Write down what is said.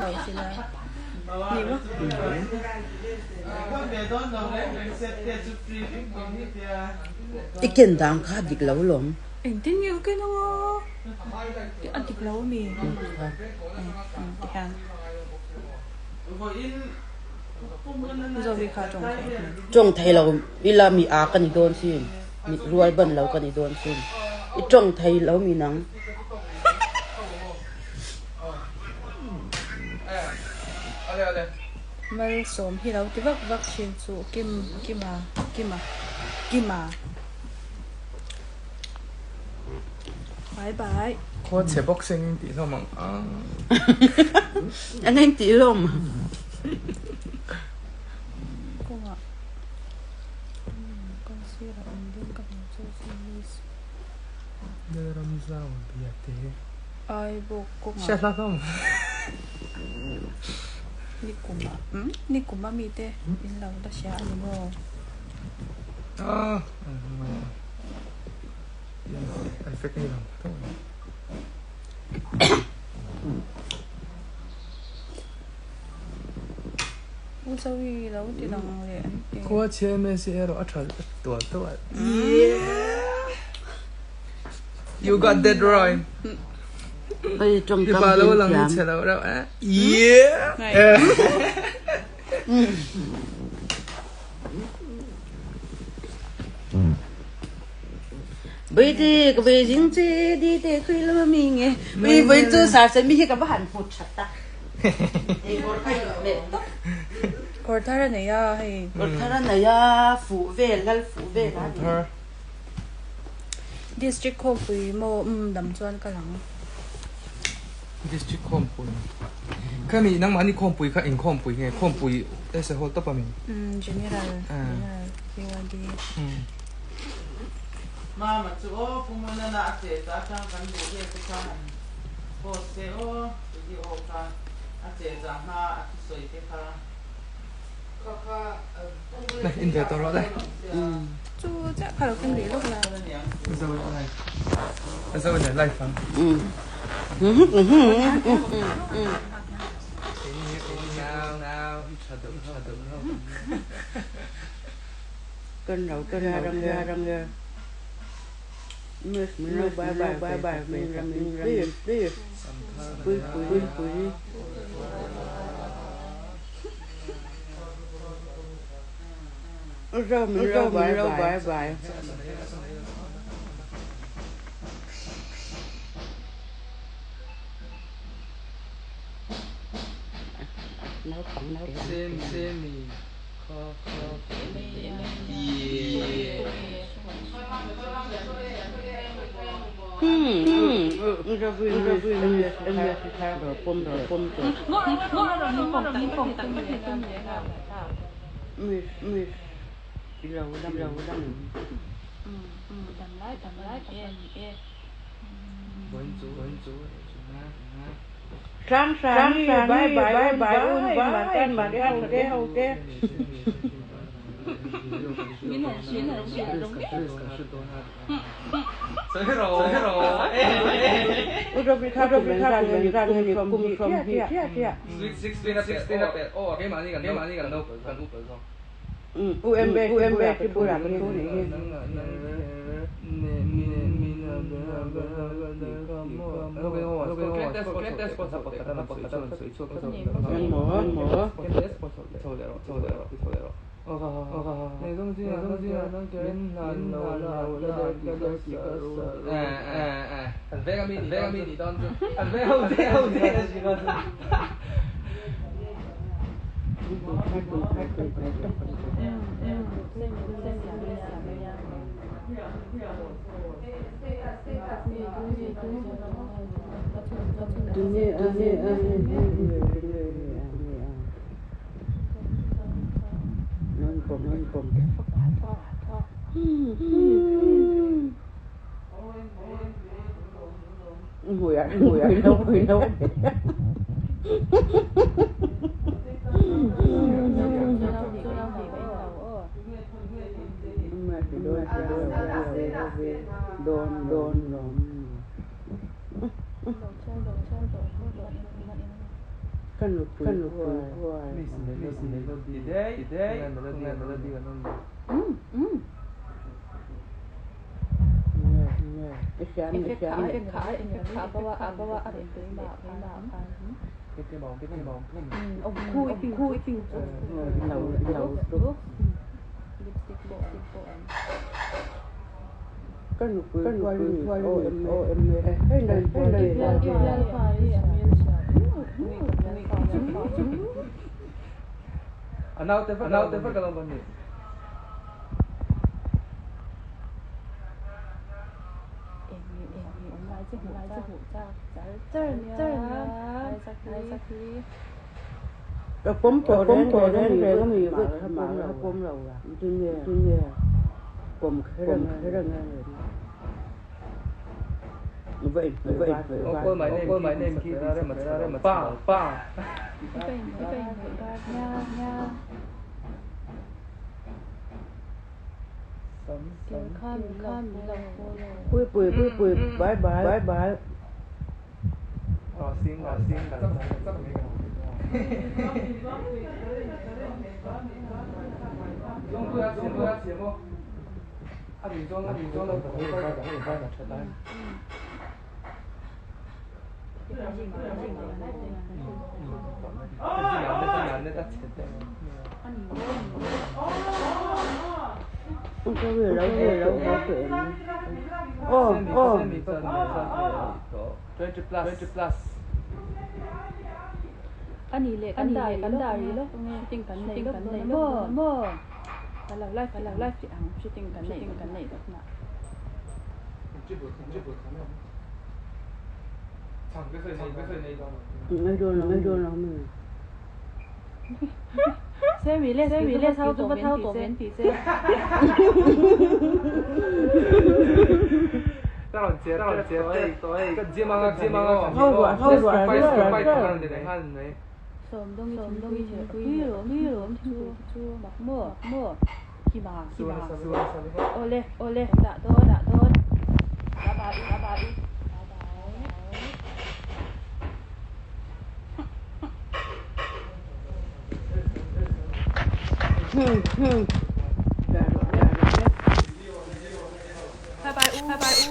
lo sila ni maw. I ken dan kha a dik lo lawm. Engtin nge ka ken ang a? A dik lo ami? Ti hian. Zovi kha tawng thei hmel. Tawng thei lo ila mi a ka ni dawn sin. Mi rual ban lo ka ni dawn sin. I tawng thei lo mi nang. Malsawm hi lo ti vak vak thin chu Kim Kima Kima Kima. Bye bye. Khaw chhe bawk se engin tih hlawm ang a. An eng tih hlawm. Kawngah kawng sirah awm ding ka hmu chu sin miss. Lalram zau bia te. Ai bawk kawngah. Hria hla hlawm. Nikuma nikuma mite in lo la hria a ni maw? Ah. Effect ni lang tho. U Zoe lo ti lang leh an ti. Khua chhe mse erawh a tha tual tual. Yeah! You got that right. Hei tawngkam Mipa lo lang hi chhe lo reuh eh. Yeah! Bawihtei ka Beijing che di te khui lama mi nge mi vawi chu sar se mi hi ka va han hmu that ta ei kawr kha i meh tawp Kawr thar a nei a hei kawr thar a nei a fuh vel lal fuh vel a ni District khawmpui maw umm dam chuan ka lang. District khawmpui Khami nangmahni khawmpui kha eng khawmpui nge khawmpui ese hawl tawp a mi? Umm general general PYD. Mama chu aw Pu Munana a che ta atang kan duh vel te kha han post se aw video kha a che za hma a thusawi te kha. In ve tawh rawh le. Chu chiah kha lo keng leh lawk la. Zo live. Zo le live ang. Kan lo kan lo ram le ram le. Miss min lo bye bye bye bye min ram min ram please. Pui pui pui. Zo min lo bye bye bye. Naupang Semi semi kha kha yeah. Sang bye bye bye un bye bye bye ho te. UMB UMB ki bulah ka thu nih hi. Ka nupui huai. Miss Melody today Melody Melody kan awm lo. I hria mi i hria mi. Lo lo Ka nupui huai mi o em o em hei nei A naute vek a naute vek alawm kan nih. Ka pawm tawh reng reng reng a mi vek kha pawm lo pawm lo a tinge tinge pawm kher ang kher ang va in va in Oh call my name call my name khi rem a rem a pa pa. Pui pui pui pui bye bye bye bye. Oh sing oh sing Oh oh. 20 plus 20 plus. Ani leh kan dar kan dar ri lawk shooting kan nei lawk dawn a maw maw ka lo live ka lo live tih ang shooting kan nei kan nei lawk na. Ngai dawn lo ngai dawn lo mi. Sammy leh Sammy leh thau tawh thau tawh men ti che. Ta rawn che ta rawn che toi ka gym anga gym anga Ho ruah ho ruah fight kan ni leh nghal mai. Sawm dawng i sawm dawng i thingpui rawm chu rawm chu chu mak maw maw kima kima awle awle dah dawn dah dawn bye bye bye bye Hmm hmm. Bye bye u bye bye u.